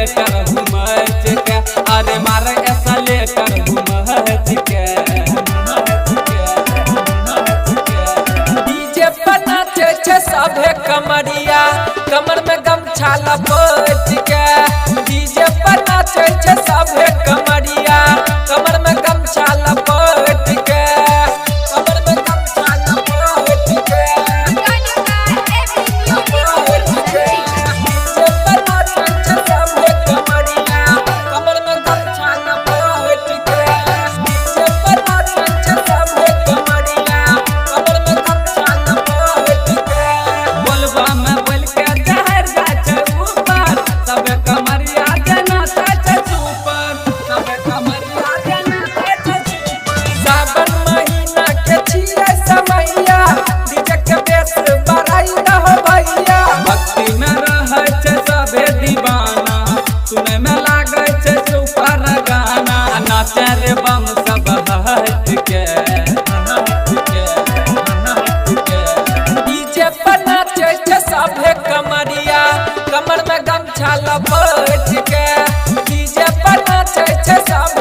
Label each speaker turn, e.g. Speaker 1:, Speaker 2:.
Speaker 1: Letter हुमच के, अरे मारे ऐसा लेटर हुमच के। डीजे पर नाचे छै सभे कमरिया, कमर में गमछा लपेट के। डीजे पर नाचे छै सभे कमरिया, कमर में गमछा लपेट के, कमर में गमछा लपेट के।
Speaker 2: Kalika AB music
Speaker 1: DJ पर नाचे छै सभे कमरिया, कमर में गमछा लपेट के। डीजे पर नाचे छै सभे कमरिया, कमर में गमछा लपेट के। बोलबा में बोल के जहर जाइ छै ऊपर, सबे कमरिया के नाचै छै सुपर, सबे कमरिया के नाचै छै सुपर। सावन महीना के छियै समैया, डीजे के बेस बढ़ाई दहो भैया। भक्ति में रहै छै सबे दीवाना, सुनै में लागै छै सुपर गाना। नाचै रे बम सब हट के, हट के, हट के। डीजे पर नाचै छै सभे कमरिया, कमर में गमछा लपेट के। डीजे पर नाचै छै सभे